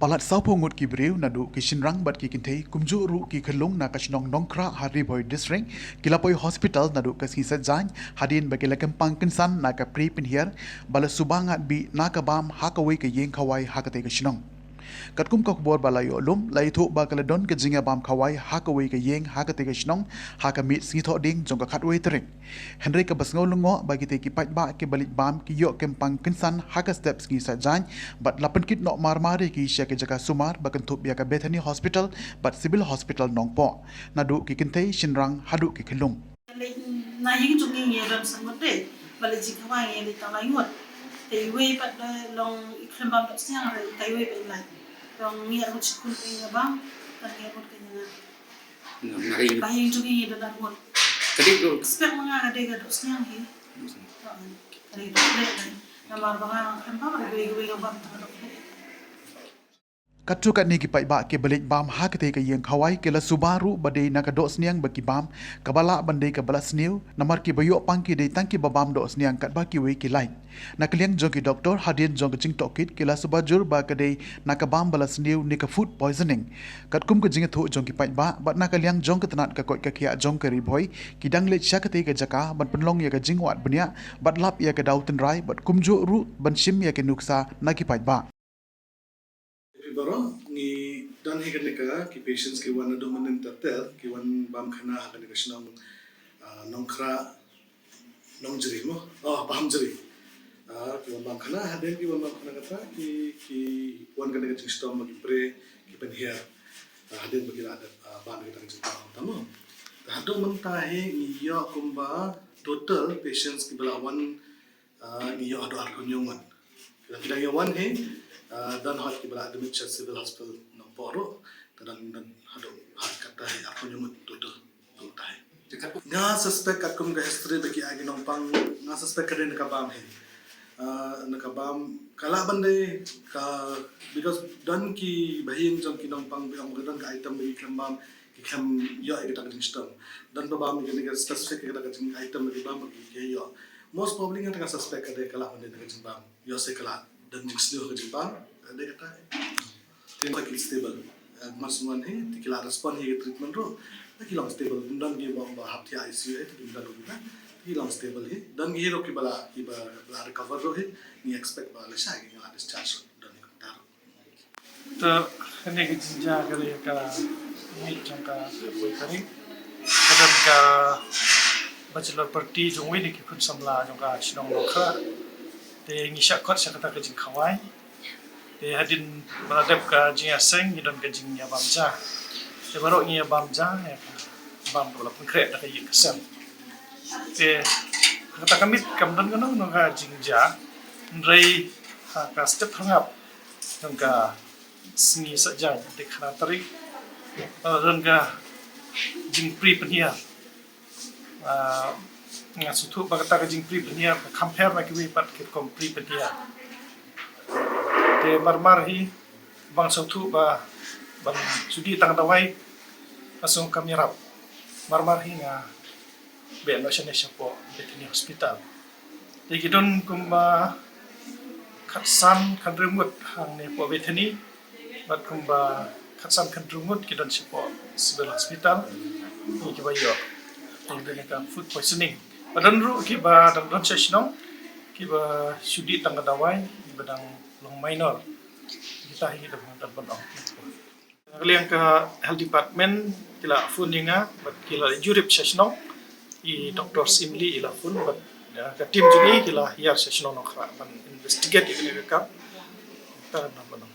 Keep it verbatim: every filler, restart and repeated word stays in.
Palat sawphew ngut ki briew naduh ki shynrang bad ki kynthei kumjuh ruh ki khyllung na ka shnong Nongkhrah ha Ri Bhoi District ki la poi hospital naduh ka sngi Saitjaiñ hadien ba ki la kyrpang kynsan na ka pri pynhiar ba la suba ngat bih na ka bam ha kawei ka ïing khawai ha katei ka shnong. Katkum ka khubor ba la ïoh lum, la ïathuh ba ka la don ka jingïabam khawai ha kawei ka ïing ha katei ka shnong ha ka miet sngi Thohdieng jong ka khatwei tarik. Hynrei kaba sngew lyngngoh ba kitei ki paidbah kiba leit bam ki ïoh kyrpang kynsan ha ka step sngi Saitjaiñ bad la pynkit noh marmar ïa ki sha ki jaka sumar ba kynthup ïa ka Bethany Hospital bad Civil Hospital Nongpoh, naduh ki kynthei shynrang haduh ki khyllung. Leit na ïing jong ngi ngi don sa ngut de, ba leit jingkhawai ngi leit tang lai ngut. Te iwei pat da long i khlem bam dohsniang, re, te iwei pat i lait. Long ngi ar ngut shi khun ka ïing bam, tang ngi ar ngut ka ïing. Na, na ïing. Ba ïing jong ngi don ar ngut. Ka dei ka. Spek ma nga ka dei ka dohsniang hi. Dohsniang. Ka dei ka dohsniang. Namar ba nga khlem bam, iwei iwei ka bam tang dohsniang. Katto katne ki paidbah kiba leit bam ha katei ka ïing khawai ki la suba ruh ba dei na ka dohsniang ba ki bam, kaba lah ban dei kaba la sniew, namar kiba ïoh pang ki dei tang kiba bam dohsniang katba kiwei ki lait. Na ka liang jong ki doktor hadien jong ka jingtohkit ki la suba jur ba ka dei na ka bam ba la sniew ne ka food poisoning. Katkum ka jingïathuh jong ki paidbah bad na ka liang jong ka tnat ka koit ka khiah jong ka Ri Bhoi ki dang leit sha katei ka jaka ban pynlong ïa ka jingwad bniah bad lap ïa ka daw tynrai bad kumjuh ruh ban shim ïa ka nuksa na ki paidbah. Phi baroh, ngi don hi kane ka ki patients ki wan naduh mynnin ter ter, ki wan bam khana ha kane ka shnong, ah, Nongkhrah, Nongjri mo, oh, Pahamjri. Ah, ki wan bam khana, hadien ki wan bam khana kata, ki, ki wan kane ka jingshitom ba ki pre, ki pynhiar. Ah, hadien ba ki la dep, ah, bam kata ka jingbam tamo. Te haduh mynta hi ngi ïoh kumba total patients kiba la wan, ah, ngi ïoh haduh arphew hynñiew ngut. Ki dang ïa wan hi, ah, don hot kiba la admit sha Civil Hospital Nongpoh ruh, te don, don haduh ha kata hi arphew hynñiew ngut total. Nga suspect katkum ka history ba ki ai ki nongpang, nga suspect ka dei na ka bam hi. Ah, na ka bam, ka lah ban dei ka, because don kiba ha ïing jong ki nongpang ba ong ba ka don ka item ba ki khlem bam, ki khlem ïoh ïa kata ka jingshitom. Don ba bam ïa kane ka specific ïa kata ka jing item ba ki bam ba ki, ki ïoh. Most probably nga tang nga suspect ka dei ka lah ban dei na ka jingbam. Ïoh se ka lah don jingsniew ka jingbam, ka dei kata. Te ki stable. Eh, mas wan hi, te ki la respond hi treatment ruh. Te ki long stable. Ym don ki ba, ba hap thiah I C U eh, te ki ym don ruh kita. Te ki long stable hi. Don ki hi ruh kiba la, kiba la recover ruh hi. Ngi expect ba lashai ki la discharge ruh. Don hi kumta ruh. Te kane ka jingjia ka dei ka miet jong ka khatwei tarik. Ka don ka bachelor party jong uwei na ki khun samla jong ka shnong Nongkhrah. Te ngi shah khot sha kata ka jingkhawai. Te hadien ba la dep ka jingïaseng ngi don ka jingïabam ja. Te baroh ngi ïabam ja, ïa ka bam kaba la pynkhreh da ka ïing ka sem. Te kata ka miet kam don kano kano ka jingjia. Hynrei ha ka step pyrngap jong ka sngi Saitjaiñ, te khana tarik, ba la don ka jingpri pynhiar. Ah, nga sngewthuh ba kata ka jingpri pynhiar ka kham pher na kiwei pat ki rukom pri pynhiar. Te marmar hi ba nga sngewthuh ba ban shu dih tang dawai, nga sngew kam ïarap. Marmar hi nga beh noh shane shapoh Bethany Hospital. Te ki don kumba khatsan khathynriew ngut hangne hapoh Bethany. Bad kumba khatsan khathynriew ngut ki don shapoh Civil Hospital. Ki, kiba ïoh, ki don ka food poisoning. Bad don ruh kiba dang don sha shnong, kiba shu dih tang ka dawai, kiba dang long minor. Kita hi ki dang don ban ong. Na ka liang ka Health Department ki la phone ïa nga bad ki la jurip sha shnong. I Doctor Simli i la phone bad, eh, ka team jong i ki la hiar sha shnong Nongkhrah ban investigate ïa kane ka kam. Te nang ban ong.